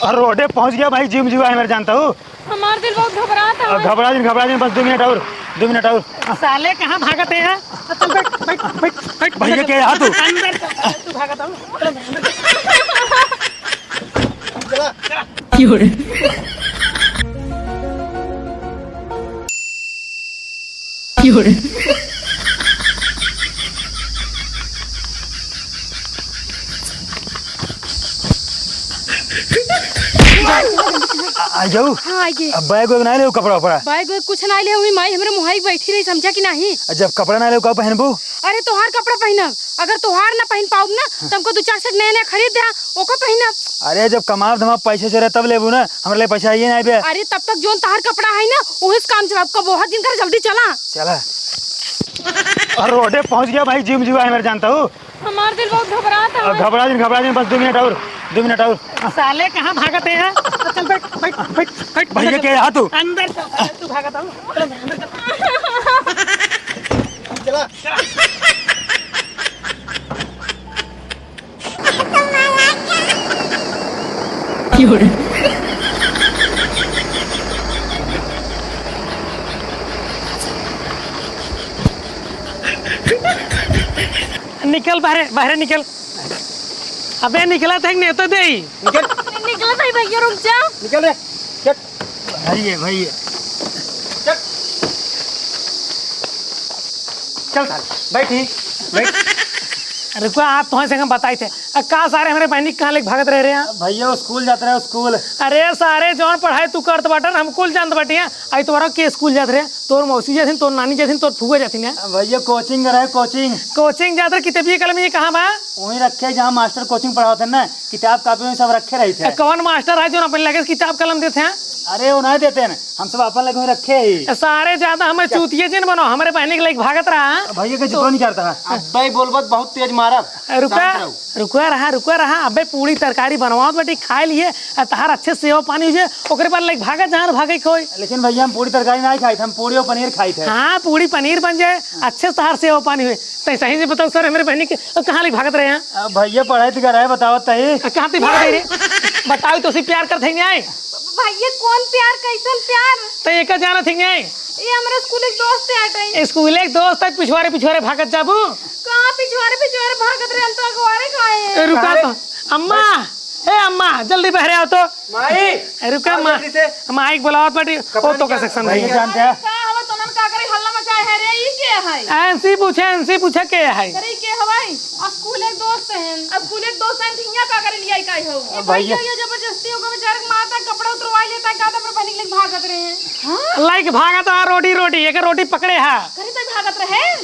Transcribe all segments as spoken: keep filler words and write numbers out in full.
और रोडे पहुँच गया भाई, जिम जुआ है मेरे, जानता हूँ। हमार दिल बहुत घबरात है। घबरा जिन, घबरा जिन, बस दो मिनट और, दो मिनट और। साले कहाँ भागत है यार? चल बैठ, बैठ, बैठ, बैठ। भैया, क्या यहाँ तू? अंदर चल, तू भागत हो। चल, अंदर चल। चला। आ, आ जाऊ। हाँ, आइए। अब बैग वैग ना ले, कपड़ा वपड़ा? बैग वैग कुछ ना ले, वही माई हमरे मुहाई बैठी रही, समझा कि नहीं? जब कपड़ा ना ले, का पहनबू? अरे, तोहार कपड़ा पहनब। अगर तोहार ना पहन पाउब ना, हाँ। तो हमको दो चार सेट नया नया खरीद दे, हाँ, ओको पहनब। अरे, जब कमाब धमाब पैसे से रहे, तब लेबू ना, हमरा ले पैसा आइए ना आइबे। अरे, तब तक जोन तोहार कपड़ा है ना, उहे से काम चलाब। कब बहुत दिन कर, जल्दी चला। चला। और रोडे पहुँच गया भाई, जिम जुआ है मेरे, जानता हूँ। हमार दिल बहुत घबरात है। घबरा जिन, घबरा जिन, बस दो मिनट और, दो मिनट और। साले कहाँ भागत है यार? चल बैठ, बैठ, बैठ, बैठ। भैया, क्या यहाँ तू? अंदर चल, तू भागत हो। चल, अंदर चल। चला। निकल बाहरे, बाहरे निकल। अबे निकला था, नहीं तो दे ही। निकल। निकला था भैया, रुक जा। निकल रे। चल। भैया, भैया। चल। चल साले, बैठी, बैठ। रुको, आप तोहरे संग बताई थे। अ, का सारे हमरे बहनी के कहाँ लेके भागत रहे रे यहाँ? भैया, वो स्कूल जात रहे, स्कूल। अरे सारे, जौन पढ़ाई तू करत बाटे ना, हम कुल जानत बाटी हैं। आई तुम्हारा के स्कूल जात रहे? तोर मौसी जाथिन, तोर नानी जाथिन, तोर फुआ जाथिन, हैं? भैया, कोचिंग रहे, कोचिंग। कोचिंग जात रहे, किताबिया कलम ये कहाँ बा? वहीं रखे, जहाँ मास्टर कोचिंग पढ़ावत हैं ना, किताब कॉपी में सब रखे रही थे। कौन मास्टर है जो अपन लगे किताब कलम देते हैं? अरे, वो नहीं देते हैं, हम सब अपन लगे वहीं रखे ही। सारे ज्यादा हमें चूतिए जिन बनो, हमरे बहनी के लेके भागत रहा। भैया के तो जितवा नहीं करता है। अब्बे बोलबत बहुत तेज मारब। रुका, शांत रहो। रुका रहा, रुका रहा। अबे पूड़ी तरकारी बनवावत बाटी, खाए लिए, आ तहार अच्छे सेवा पानी हो जाए, ओकरे बाद लेके भागा जहाँ भागे के होई। लेकिन भैया, हम पूड़ी तरकारी नहीं खाई थे, हम पूड़ी और पनीर खाई थे। हाँ, पूड़ी पनीर बन जाए, अच्छे से तहार सेवा पानी हुए। तै सही से बताओ सर, हमरे बहनी के कहाँ लेके भागत रहे हैं? अब भैया, पढ़ाई तो कराए, बताओ तही। कहाँ ती भागत रहे रे? बताओ तो उसे प्यार करत है नहीं? भैया, कौन प्यार, कैसन प्यार? तो ये का जानत है नहीं? ये हमरे स्कूल एक दोस्त है, आटे। स्कूल एक दोस्त है, पिछुआरे पिछुआरे भागत जाबू? कहाँ पिछुआरे पिछुआरे भागत रहे, हम तो अगवारे खाए हैं। ए, रुका अरे। तो। अम्मा, ए अम्मा, जल्दी बहरे आओ तो। माई, ए, रुका आओ माँ। जल्दी से। माई के बुलावत बाटी। ओ, कपड़ा तो का निकाल। सेक्शन भैया नहीं है। जानते हैं। का हवा तोनन का करे हल्ला मचाए है रे, ई के है? एनसी पूछे, एनसी पूछे के है? अरे, ई के हवाई? आ स्कूल एक दोस्त हैं। आ स्कूल एक दोस्त हैं, हियाँ का करे लियाई काई हो? ए, भैया। भैया, ये जबरदस्ती होगा, बेचारे के माता कपड़ा उतरवाई लेता है, का तो अपने बहनी के लेके भागत रहे हैं। हाँ? लाइक भागत रहा, रोटी, रोटी, एक रोटी पकड़े है। करे तो भागत रहे?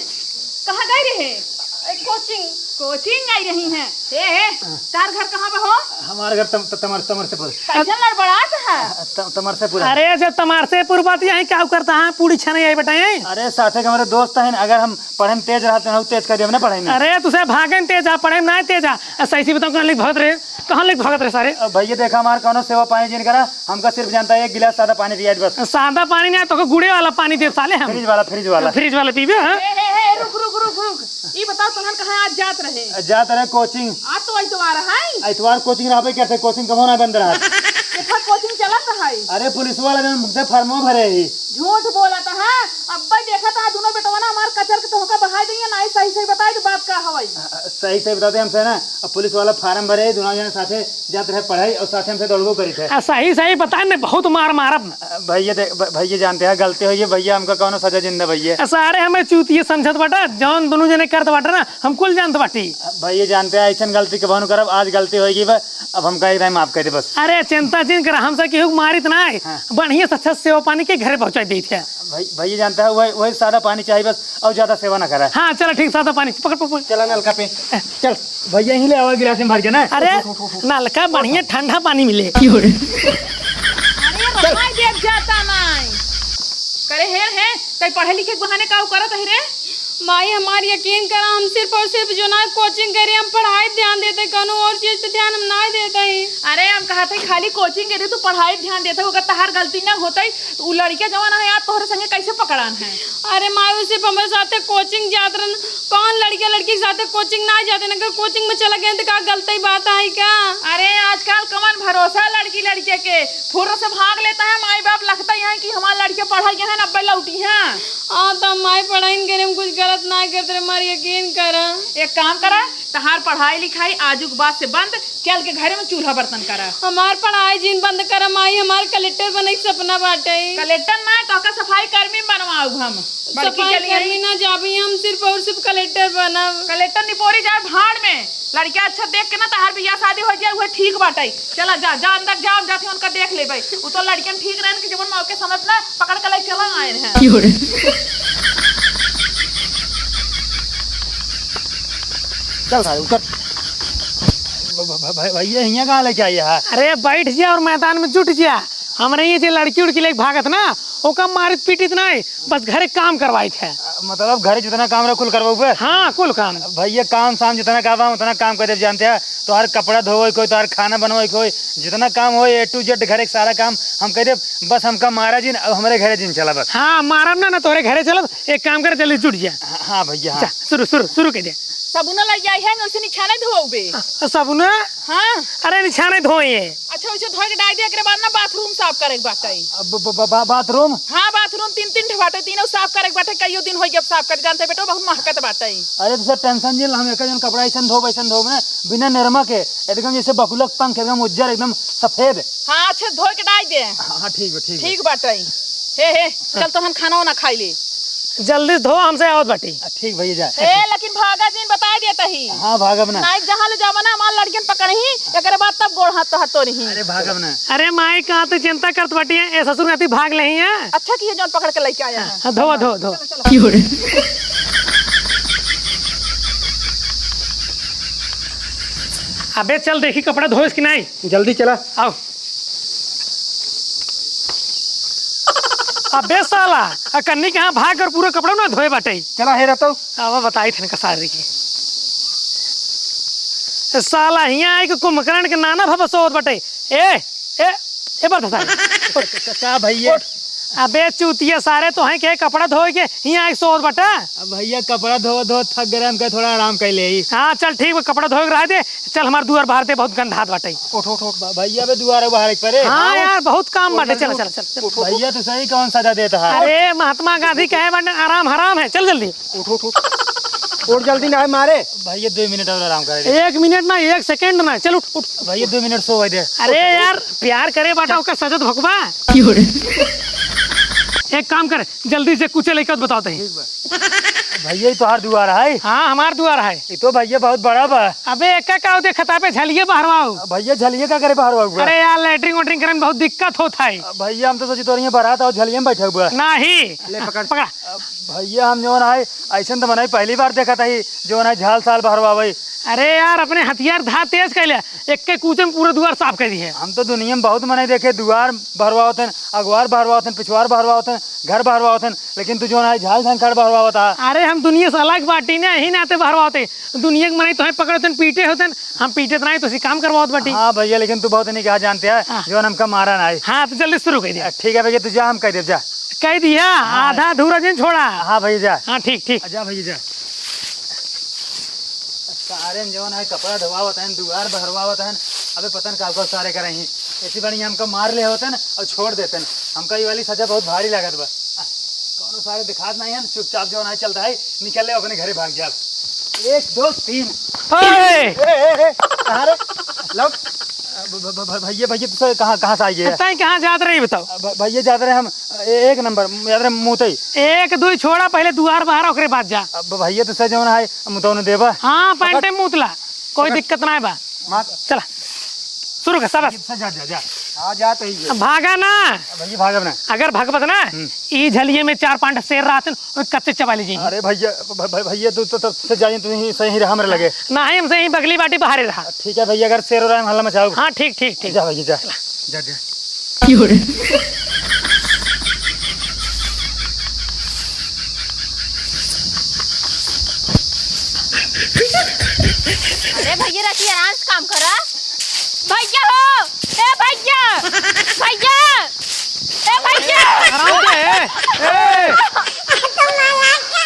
कहाँ गए रहे? ए, कोचिंग। कोचिंग गई रही हैं। ए, ए, तार घर कहाँ पे हो? हमारे घर तम-, त-, तमर-, तमरसेपुर। कैसे लड़बड़ात है? त-, तमरसेपुर है। अरे, जब तमरसेपुर बात यहीं क्या करता है, पूड़ी छाने आई बेटा यहीं। अरे, साथे के हमारे दोस्त हैं, अगर हम पढ़े में तेज रहते हैं, तेज कर दिया हमने पढ़ाई में। अरे, तुसे भागे में तेज आ, पढ़े में ना तेज आ। ऐसा इसी बताओ, कहाँ लेके भागत रहे? कहाँ लेके भागत रहे सारे? अब भैया देखा, हमार कौनो सेवा पानी जिन करा, हमका सिर्फ जानता है एक गिलास सादा पानी पियाई बस। सादा पानी नहीं, तो गुड़े वाला पानी दे साले हम। फ्रिज वाला, फ्रिज वाला। फ्रिज वाला पीबे, हाँ? ए, ए, ए, रुक, रुक, रुक, रुक। ई बताओ, तोहन कहाँ आज जात रहे? जात रहे कोचिंग। आज तो इतवार है। इतवार कोचिंग रहबे करते, कोचिंग कबो ना बंद रहा। देखा, कोचिंग चलत है। अरे, पुलिस वाला जन मुझसे फार्मो भरे ही। झूठ बोलत है। अब्बे देखत है, दोनों बेटवा ना हमार कचर के तोहका बहाई देंगे, ना ही सही सही बताई तो बात का हवाई। अ, अ, सही सही बताते हमसे ना, अब पुलिस वाला फार्म भरे ही, दोनों जने साथे जात रहे पढ़ाई और साथे हमसे दौड़बो करी थे। आ, सही सही बता ने, बहुत मार मारब। अ, भैया दे-, भ-, भैया जानते हैं गलती हुई है भैया, हमका कौनो सजा जिंदा भैया। आ, सारे हमें चूतिए समझत बाटा, जौन दोनों जने करत बाटा ना, हम कुल जानत बाटी। अ, भैया जानते हैं ऐसन गलती कबहू न करब, आज गलती होई गई बा, अब हमका एक दाई माफ कर दे बस। अरे चिंता जिन कर, हमसे केहू के मारित ना है। हाँ। बढ़िया से अच्छा सेवा पानी के घरे पहुँचा देत है। भाई, भैया जानता है, वही, वही सादा पानी चाहिए बस, और ज्यादा सेवा ना करा। हाँ, चलो ठीक, सादा पानी, पकड़, पकड़, पकड़। चला नलका पे, चल। भैया, यहीं ले आवा गिलास में भर के ना। अरे, उठ, उठ, उठ, उठ। नलका बढ़िया ठंडा पानी मिले। अरे, भाई, देख जाता नहीं। करे, हे, हे, तई पढ़े लिखे के बहाने का करत है रे? माई, हमार यकीन करा, हम सिर्फ और सिर्फ जो ना कोचिंग करी, हम पढ़ाई ध्यान देते, कौनो और चीज पे ध्यान हम ना देते ही। अरे, हम कहत ही खाली कोचिंग करी, तू पढ़ाई ध्यान देते, अगर तहार गलती ना होतई, तो उ लड़के जवन है यार, तोहरे संगे कैसे पकड़ान है? अरे माई, उ सिर्फ हमरे साथे कोचिंग जात रहन, कौन लड़के लड़की के साथे कोचिंग ना जाते, अगर कोचिंग में चला गए तो का गलती बात आई का? अरे, आजकल कौन भरोसा लड़की लड़के के, फुर्र से भाग लेता है, माई बाप लगता ही है कि हमार लड़के पढ़ा गए हैं, अब्बे लौटी हैं। हाँ, तो माई पढ़ाई करे में कुछ गलत ना करते रे, हमार यकीन करा। एक काम करा, तहार पढ़ाई लिखाई आजू के बाद से बंद, चल के घरे में चूल्हा बर्तन करा। हमार पढ़ाई जिन बंद करा माई, हमार कलेक्टर बने के सपना बाटे। कलेक्टर ना, तोहका सफाई कर्मी बनवाऊ हम। बड़की सफाई चली आई। कर्मी ना जाबी, हम सिर्फ और सिर्फ कलेक्टर बनब। कलेक्टर निपोरी जाए भाड़ में। लड़का अच्छा देख के ना तहार बियाह शादी हो जाए, उहे ठीक बाटे। चला जा, जा अंदर जा, हम जाते उनका देख लेबे। उ तो लड़कन ठीक रहन कि जवन मौके समझ ना पकड़ के ले चला आए हैं। की हो रे? चल सारे उतर। भ-, भ-, भ-, भैया हियाँ कहाँ लेके आई है? अरे बैठ जा और मैदान में जुट जा। हमरे ये जे लड़की उड़की लेके भागत ना, ओका मारित पीटित नहीं, बस घरे काम करवाइत है। मतलब घरे जितना काम रहे कुल करवाउबे? हाँ, कुल काम। भैया काम साम जितना काम बा उतना काम कर देब जानते हैं। तोहार कपड़ा धोवे के होई, तोहार खाना बनवाए के होई, जितना काम होई A to Z घरे के सारा काम हम कर देब। बस हमका मारा जिन, अब हमरे घरे जिन चला बस। हाँ, मारब ना, ना तोहरे घरे चलब। एक काम कर, जल्दी जुट जा। हाँ, हाँ भैया, हाँ। जा, शुरू, शुरू, शुरू कर दे। सबुना लग जाई है, वैसे निछाने धोबे। आ, सबुना? हाँ। अरे निछाने धोए। अच्छा, वैसे धोए के डाल दे, एकरे बाद ना बाथरूम साफ करे के बाटे। अब ब-, ब-, ब-, बाथरूम? हाँ, बाथरूम तीन, तीन ठे बाटे, तीनों साफ करे के बाटे, कईयो दिन हो गया साफ करे, जानते बेटो, बहुत महकत बाटे। अरे तो सर टेंशन जिन, हम एक जन कपड़ा ऐसन धोब, ऐसन धोब ना, बिना निरमा के, एकदम जैसे बकुलक पंख, एकदम उज्जर, एकदम सफेद। हाँ, अच्छा, धोए के डाल दे। हाँ, हाँ, ठीक बा, ठीक बा। ठीक बाटे। हे, हे, चल तो हम खाना वाना खाई ले। जल्दी धो, हमसे आवत बाटी। आ, ठीक भैया, जा। ए, लेकिन भागा जिन, बताई देता ही। हाँ, भागब ना। नाई जहाँ ले जाबा ना, हमार लड़कियन पकड़ही, एकरे बाद तब गोड़ हाथ तोहार तोड़ही। अरे, भागब ना। अरे माई, कहाँ तू चिंता करत बाटी है? ए ससुर नाती भाग लेही है। अच्छा किए जौन पकड़ के लेके आया है। हाँ, धो, धो, धो। चलो, चलो। की हो रे? अबे चल देखी कपड़ा धोएस कि नाई। जल्दी चला। आओ। अबे साला, अकन्नी कहाँ भाग और पूरा कपड़ा ना धोए बाटे। चला हे रहतो। अब बताई थन का सारी की। ए साला, हियाँ आई के कुंभकर्ण के नाना भबसोत बाटे। ए, ए, ए बरधसा। का, का भैया? अबे चूतिया सारे, तो हैं के कपड़ा धोए के हियाँ आई सोत बाटा? अब भैया कपड़ा धो, धो थक गए, हम कहे थोड़ा आराम कर ले। हाँ, चल ठीक बा, कपड़ा धोए के रह दे। चल, हमार दुआर बहार दे, बहुत गंधात बाटे। उठ, उठ, उठ। भ-, भैया, बे दुआर बहार एक परे। हाँ हाँ, यार, बहुत काम उठ, बाटे। जल्दी चला, उठ। चला, चला, चला। उठ, उठ, भैया, उठ। तू सही कौन सजा देता है? अरे, महात्मा गांधी कहे बाटे, "आराम हराम है।" चल जल्दी। उठ, उठ, उठ। उठ जल्दी, ना है मारे। भैया, दो मिनट और आराम करे दे। एक मिनट ना, एक सेकंड ना। चल, उठ, उठ। भैया, दो मिनट सो दे। अरे यार, प्यार करे बाटा, ओकर सजत भकबा। की हो रे? एक काम कर, जल्दी से कुछ लइका बताओ तही। ठीक बा। भैया, ई तोहार दुआर है? हाँ, हमार दुआर है। ई तो भैया बहुत बड़ा बा। अबे, एका का देखत अबे, झलिए बहरवाऊ। भैया, झलिए का करे बहरवाऊ बा? अरे यार, लैट्रिन वैट्रिन करे में बहुत दिक्कत होत है। भैया, हम तो सोची तोर यहाँ बारात आओ, झलिए में बैठे हुआ। नहीं। ले, पकड़। पकड़ा। भैया, हम जौन है, ऐसन तो मनई पहली बार देखत है, जौन है, झाल साल बहरवावे। अरे यार, अपने हथियार धा तेज कैले, एक के कूचे में पूरा दुआर साफ कर दिए। हम तो दुनिया में बहुत मनई देखे, दुआर भरवावत हन, अगवार भरवावत हन, पिछवार भरवावत हन, घर भरवावत हन, लेकिन तू जौन है झाल झांखड़ भरवावत आ। अरे हम दुनिया से अलग बाटी ना, यही नाते भरवावत है। दुनिया के मनई तोहे पकड़त हन, पीटे होत हन, हम पीटत नहीं, तो उसी काम करवावत बाटी। हाँ भैया, लेकिन तू बहुत नहीं कहा जानते हैं, हाँ। जौन हमका मारा ना है। हाँ, तो जल्दी शुरू कर दिया। ठीक है भैया, तू जा, हम कह देब, जा। कह दिया, हाँ। आधा अधूरा जिन छोड़ा। हाँ भैया, जा। हाँ, ठीक, ठीक। जा भैया, जा। सारे जौन है कपड़ा धोवावत हन, दुआर बहरवावत हन, अबे पता न का का सारे करही। ऐसी बढ़िया हमका मार ले होतन और छोड़ देतन। हमका ये वाली सजा बहुत भारी लागत बा। आ, कौनो सारे दिखात नहीं हन, चुपचाप जौन है चलता है, निकल ले अपने घरे भाग जाब। एक, दो, तीन। ओए! ए, ए, ए, कहाँ रे? लौट। भ-, भ-, भ-, भैया, भैया, तू कहाँ, कहाँ से आई है? तैं कहाँ जात रही बताओ? भ-, भैया, जात रहे हम, ए-, एक नंबर, जात रहे मुतई। एक दुई छोड़ा, पहले दुआर बहार, ओकरे बाद जा। अब भैया, तू सही जौन है, मुतौन देबा। हाँ, पकड़। पैंटे मूतला, कोई पकड़। दिक्कत ना है बा। मार। चला, शुरू कर, सबस। अच्छा, जा, जा, जा। हाँ, जा तो ही है। अब भागा ना। अब भैया, भागब ना। अगर भागबत ना, हम्म। ई झलिए में चार पांच शेर रहतन, ओए कच्चे चबा लीजिए। अरे भैया, भ-, भ-, भैया, तू तो, तो से जाइए, तू ही सही रहा हमरे लगे। ना ही हमसे ही बगली बाटी बाहरे रहा। ठीक है भैया, अगर शेर हो रहा है, हल्ला मचाओ। हाँ, ठीक, ठीक, ठीक। जा भैया, जा। जा, जा। की हो रे? अरे भैया, रखिए, आराम से काम करा। भैया हो, ए भैया, भैया, ए भैया। आराम से, ए, ए।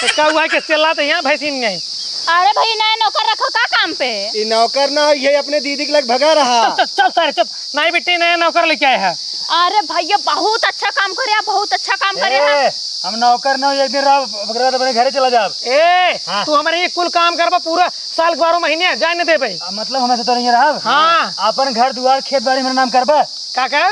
तो का हुआ के चिल्लात है यहाँ भैंसिन नहीं? अरे भाई, नया नौकर रखो का काम पे? ई नौकर ना, ये अपने दीदी के लग भगा रहा। चुप, चुप, चुप सारे, चुप। नहीं बेटी, नया नौकर लेके आए हैं। अरे भैया, बहुत अच्छा काम करे, बहुत अच्छा काम करे है। ए, हम नौकर ना, एक दिन रहा, ओकरे बाद अपने घरे चला जाब। ए, हाँ। तू हमारे ये कुल काम करबा, पूरा साल के बारह महीने जाए न देबे। आ, मतलब हमें से तोरे यहाँ रहब? हाँ। अपन घर दुआर खेत बाड़ी मेरे नाम करबा? का का?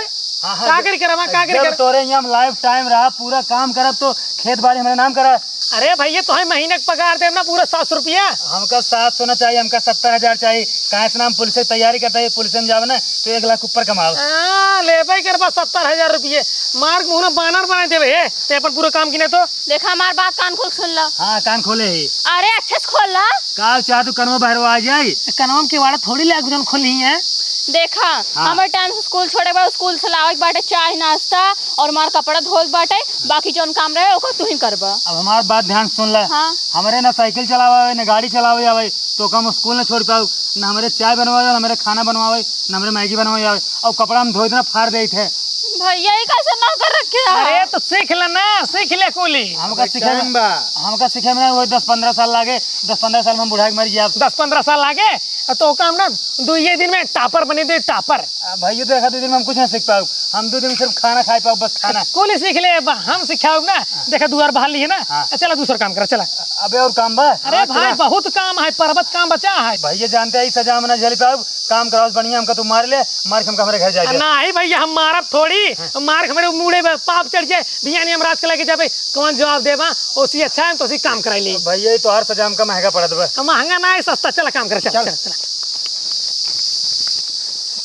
हाँ, हाँ, का जब, करी करबा, का करी जब कर? तोरे यहाँ हम लाइफ टाइम रहब, पूरा काम करब तो खेत बाड़ी मेरे नाम करा। अरे भैया, तोहे महीने के पगार देब ना, पूरा सात सौ रुपया। हमका सात सौ ना चाहिए, हमका सत्तर हजार चाहिए। काहे से ना हम पुलिस की तैयारी करता है, पुलिस में जावे ना तो एक लाख ऊपर कमाओ। हाँ, लेबे करबा सत्तर हजार रुपये। मार के मुँह में बानर बना देबे। हे, ते अपन पूरा काम किने तो। देखा, हमार बात कान खोल के सुन ला। हाँ, कान खोले ही। अरे, अच्छे से खोल ला। का चाह तू कनवा बहरवा आ जाई? कनवा में केवाड़ा थोड़ी लाग जौन खोली है। देखा, हाँ। हमार टाइम से स्कूल छोड़े बा, स्कूल से लावे के बाटे चाय नाश्ता और मार कपड़ा धोए के बाटे, बाकी जौन काम रहे ओकर तू ही करबा। अब हमार बात ध्यान से सुन ला। हाँ। हमरे ना साइकिल चलावे आवे, ना गाड़ी चलावे आवे, तो हम स्कूल ना छोड़ पाऊ, ना हमरे चाय बनवावे, ना हमरे खाना बनवावे, ना हमरे मैगी बनवावे आवे, और कपड़ा हम धोए इतना फाड़ देते हैं। भैया, ये कैसे नौकर रखे हैं? अरे, तो सीख ले ना, सीख ले कुली। हमका अबे, सीखे में, टाइम बा। हमका सीखे में ना, वो दस पन्द्रह साल लागे, दस पन्द्रह साल में हम बुढ़ा के मर जाब। दस पन्द्रह साल लागे, तो काम ना, दो ये दिन में टॉपर बने दे, टॉपर। आ, भैया, तो एक आध दिन में हम कुछ ना सीख पाऊ, हम दो दिन में सिर्फ खाना खाए पाऊ, बस खाना। कुली सीख ले, बा, हम सिखाऊ ना। देखा, दुआर बहार लिए ना। हाँ। चला, दूसर काम करा, चला। अबे, और काम बा? अरे हाँ, भाई, चला। बहुत काम है, पर्वत काम बचा है। भैया, जानते हैं, ई सजा हम ना झेल पाऊ, काम कराओ बढ़िया, हमका तू मार ले, मार के हमका हमरे घर जाए दे। नहीं भैया, हम मारब थोड़ी, हाँ। मार के हमरे मुड़े पे पाप चढ़ जाए, भियानी हम रात के लेके जाबे, कौन जवाब देबा? ओसी अच्छा है, तो ओसी काम कराई ली। भैया, ये तोहार सजा हमका महंगा पड़त बा। हम महंगा ना है, सस्ता, चला काम करे, चला, चल। चला, चला।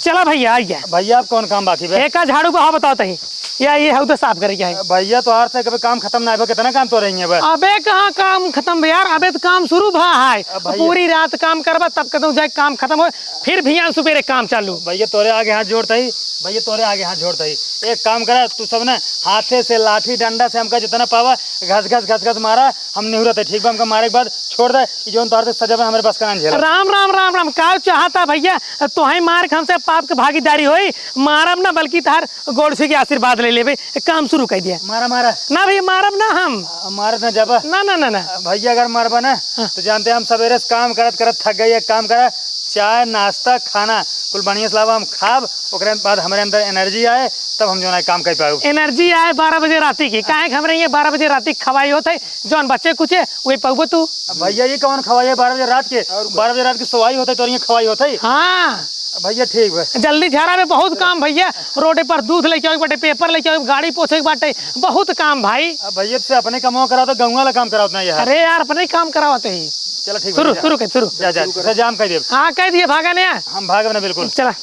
चला भैया, आ गया। भैया, अब कौन काम बाकी बा? एका झाड़ू बा, हाँ, बताओ तही। या ये हौदा साफ करे के है। भैया, तोहार से कभी काम खत्म ना होबे, कितना काम तो रही है बा। अबे कहाँ काम खत्म बे यार, अबे तो काम शुरू भा है। अब भैया। पूरी रात काम करबा, तब कदम जाए काम खत्म हो, फिर भियान सुबेरे काम चालू। भैया, तोरे आगे हाथ जोड़ता ही, भैया, तोरे आगे हाथ जोड़ता ही। एक काम करा, तू सब ना हाथे से, लाठी डंडा से हमका जितना पावा घस घस घस घस मारा, हम निहुरत है, ठीक बा? हमका मारे के बाद छोड़ दे, ई जौन तोहर से सजा बा, हमरे बस का ना झेला। राम, राम, राम, राम, का चाहता भैया? तोहे मार के हमसे पाप के भागीदारी होई? मारब ना, बल्कि तोहार गोड़ छू के आशीर्वाद ले लेबे। काम शुरू कर दिया। मारा, मारा। ना भैया, मारब ना हम। आ, मारत ना जाबा? ना, ना, ना, ना। आ, भैया, अगर मारबा ना, हाँ। तो जानते हैं, हम सवेरे से काम करत करत थक गई। एक काम करा, चाय, नाश्ता, खाना कुल बढ़िया से लावा, हम खाब, ओकरे बाद हमरे अंदर एनर्जी आए, तब हम जौन है काम कर पाऊ। एनर्जी आए बारह बजे राती की, काहे कि हमरे ये बारह बजे राती की खवाई होत है, जौन बचे कुचे वही पउबो तू। अब भैया, ये कौन खवाई है बारह बजे रात के? और का? बारह बजे रात के सोवाई होत है, तोर ये खवाई होत है? हाँ। अब भैया, ठीक बा। जल्दी झारा में बहुत काम भैया, रोडे पर दूध लेके आवे के बाटे, पेपर लेके आवे, गाड़ी पोछे के बाटे, बहुत काम भाई। अब भैया, से अपने कमवा कराओ तो गौवा वाला काम कराओ ना यार। अरे यार, अपने ही काम करावत ही। चला, ठीक बा, शुरू, जा। शुरू कर, शुरू। जा, जा, से जाम कर देब। हाँ, कह दिए, भागा नहीं। हम भागब ना, बिल्कुल। चला।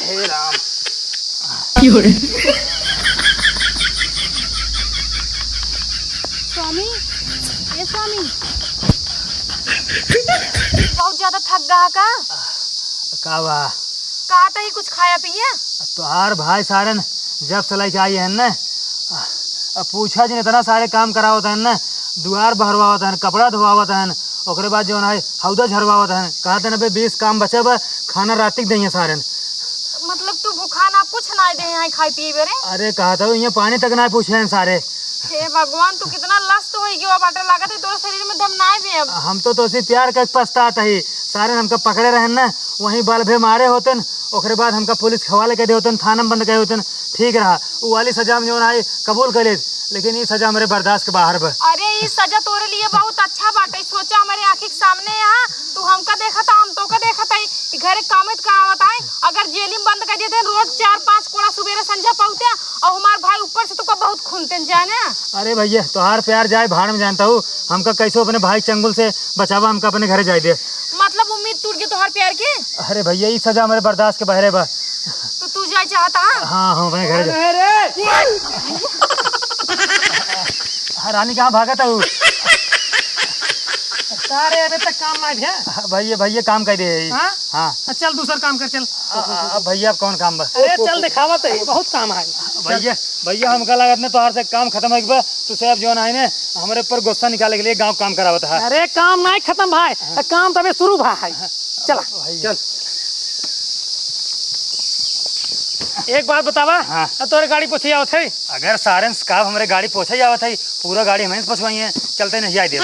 हे राम। की हो रे? स्वामी, ए स्वामी, बहुत ज्यादा थक गया का? का बा? का तही कुछ खाया पिया? तोहार भाई सारन जब से लइके आई हन न, अब पूछा जिन, इतना सारे काम करावत हन न, दुआर बहरवावत हन, कपड़ा धोवावत हन, ओकरे बाद जौन है हौदा झरवावत हन। कहत हन, "अबे बीस काम बचा बा, खाना राती के दइहें सारन।" मतलब तू भूखा ना, कुछ ना दे हैं खाए पिए बरे? अरे कहत हूँ, इहाँ पानी तक ना पूछे हैं सारे। हे भगवान, तू कितना लस्त होई गयो बाटे, लागत है तोरा शरीर में दम ना बे अब। हम तो तोसे प्यार करके पछतात ही, सारन हमका पकड़े रहन ना, वहीं बल्भे मारे होतन, ओकरे बाद हमका पुलिस के हवाले कर दे होतन, थाना में बंद करे होतन, ठीक रहा। उ वाली सजा हम जौन आई कबूल कर लेत, लेकिन ई सजा हमरे बर्दाश्त के बाहर बा। अरे, ई सजा तोरे लिए बहुत अच्छा बाटे। सोचा, हमरे आँखी के सामने यहाँ तू हमका देखत, हम तोका देखत हई, ई घरे कामे त करावत आई। अगर जेली में बंद कर देते, रोज चार पाँच कोड़ा सुबेरे संझा पहुँचते, और हमार भाई ऊपर से तोका बहुत खूनते जाने। अरे भैया, तोहार प्यार जाए भाड़ में, जानता हूँ, हमका कैसे अपने भाई के चंगुल से बचावा, हमका अपने घरे जाए दे। मतलब उम्मीद टूट गई तोहार प्यार के? अरे भैया, ई सजा हमरे बर्दाश्त के बहरे बा। तो तू जाए चाहता? हाँ, हाँ, अपने घरे जा। अरे रे! हाँ, रानी कहाँ भागत है वो? सारे अबे तक काम ना भैया। हाँ, भैया, भैया काम कर दे है। हाँ? हाँ। चल दूसर काम कर, चल। आ, आ, आ, भैया, अब कौन काम बा? अरे चल, दिखावत है, बहुत काम है। भैया, भइया, हमका लागत ना तोहार से काम खतम होइ गवा, तू सब जौन है ना, हमरे ऊपर गुस्सा निकाले के लिए गाँव काम करावत है। अरे, काम नाहीं खतम भाई, काम तबे शुरू भा है। चला। भइया। चल। एक बात बतावा, हाँ। अब तोरे गाड़ी पोछे आवत है? अगर सारेन साहब हमरे गाड़ी पोछे आवत है, पूरा गाड़ी हमहीं से पोछवाई है, चलते नहीं जाए देव।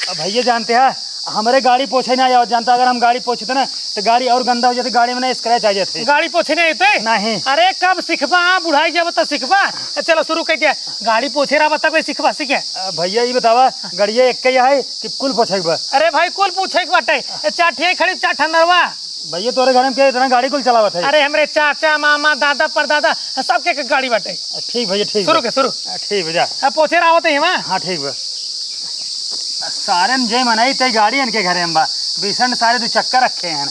अब भइया जानते हैं, हमरे गाड़ी पोछे ना आवत, जानता, अगर हम गाड़ी पोछते ना, तो गाड़ी और गंदा हो जाती, गाड़ी में ना scratch आ जाते। गाड़ी पोछे नहीं आते? नहीं। अरे, कब सिखबा? बुढ़ाई जब तो सिखबा। चलो, शुरू कर दिया। गाड़ी पोछे रहा, तब सिखबा, सीखे। अ, भइया, ये बतावा, गड़िया एक ही है कि कुल पोछे के बा? अरे भाई, कुल पोछे के बाटे। ए, चार ठे खड़ी, चार ठे नरवा। भइया, तोरे घर में के इतना गाड़ी कुल चलावत है? अरे, हमरे चाचा, मामा, दादा, परदादा, सबके के गाड़ी बाटे। ठीक भइया, ठीक शुरू बा। के, शुरू। हाँ, ठीक बा, जा। अब पोछे रहा होते हैं वहाँ। हाँ, ठीक बा। सारे में जे मनई ते गाड़ी इनके घरे में बा। बीसन सारे दो चक्कर रखे हैं।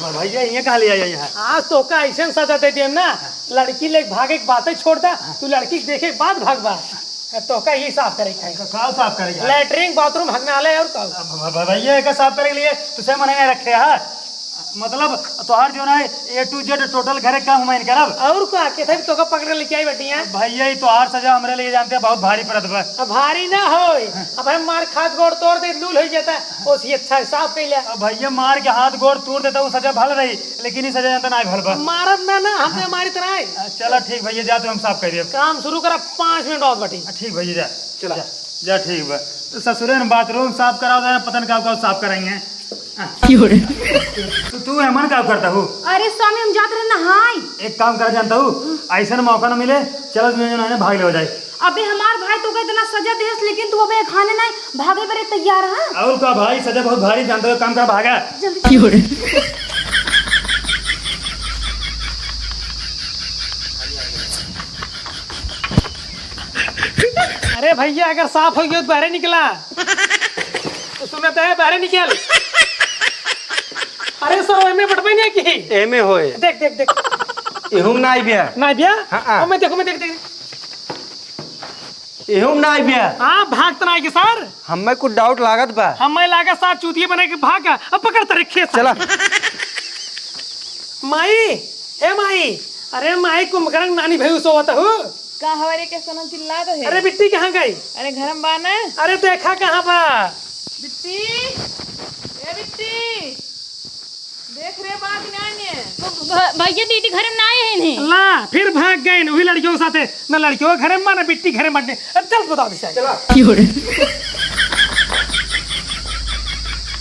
भइया, ये कहाँ ले आया यहाँ? आज तोका ऐसन सजा दे दिया ना, लड़की लेके भागे के बातें छोड़ दा, तू लड़की के देखे के बाद भागबा। तोका ही साफ करे के है। का, का साफ करे के है? लैट्रिन, बाथरूम, हगनालय और का? भ-, भ-, भइया, एका साफ करे के लिए तुसे मने नहीं रखे है। मतलब, तोहार जो ना है, A to Z total घरे काम हम करब। और का, के थे तोका पकड़ के लेके आई बटिया? भइया, ये तोहार सजा हमरे लिए जानते हैं, बहुत भारी पड़त बा। अब भारी ना होए, अब हम मार खात गोड़ तोड़ दे, लूल हो जाता, ओसी अच्छा है, साफ कैले। अब भइया, मार के हाथ गोड़ तोड़ देता, वो सजा भल रही, लेकिन ये सजा जानता ना भल बा। मारब ना, ना, हमसे मारी तरह है। चला ठीक भइया, जा तू, हम साफ कर देब। काम शुरू करा, पाँच मिनट और बटी। ठीक भइया, जा। चला। जा, जा, ठीक बा। तो ससुरे ने बाथरूम साफ कराओ, पता नहीं कब कब साफ कराएंगे। क्यों रे? तू, तू एमन का करता हूँ? अरे स्वामी, हम जात रहे नहाई। एक काम करा जानता हूँ, ऐसा मौका ना मिले, चलो तुम्हें जो है ना भाग ले हो जाए। अबे हमार भाई तोका इतना सजा देहस, लेकिन तू अबे खाने नहीं भागे बरे तैयार है। और का भाई, सजा बहुत भारी जानता हूँ, काम कर भागा। जल्दी। क्यों रे? अरे भइया, अगर साफ होइ गयो तो बाहरे निकला। तो सुनत है, बाहरे निकल। अरे सर, एमे बटबे नहीं की। एमे होए। देख, देख, देख। एहू में ना आइब्या। ना आइब्या? हाँ, हाँ। ओ, मैं देखो, मैं देख, देख। एहू में ना आइब्या। हाँ, भाग तो ना आइगे सर। हमें कुछ doubt लागत बा। हमें लागा सार चूतिया बना के भागा। अब पकड़ तरे खेत। चला। माई, ए माई, अरे माई, कुंभकर्ण नानी भई सोवत हु। का हवा रे, के सोनम चिल्लात है? अरे बिट्टी कहाँ गई? अरे घर में बा ना। अरे देखा कहाँ बा? बिट्टी, ए बिट्टी, देख रे बा कि नाहीं ने? भ-, भ-, भइया दीदी घर में नाहीं है नहीं। ला, फिर भाग गई वही लड़कियों के साथे। ना लड़कियों के घर में बा, ना बिट्टी घर में बाटे। अब चल बताओ दिशा। चला। क्यों रे?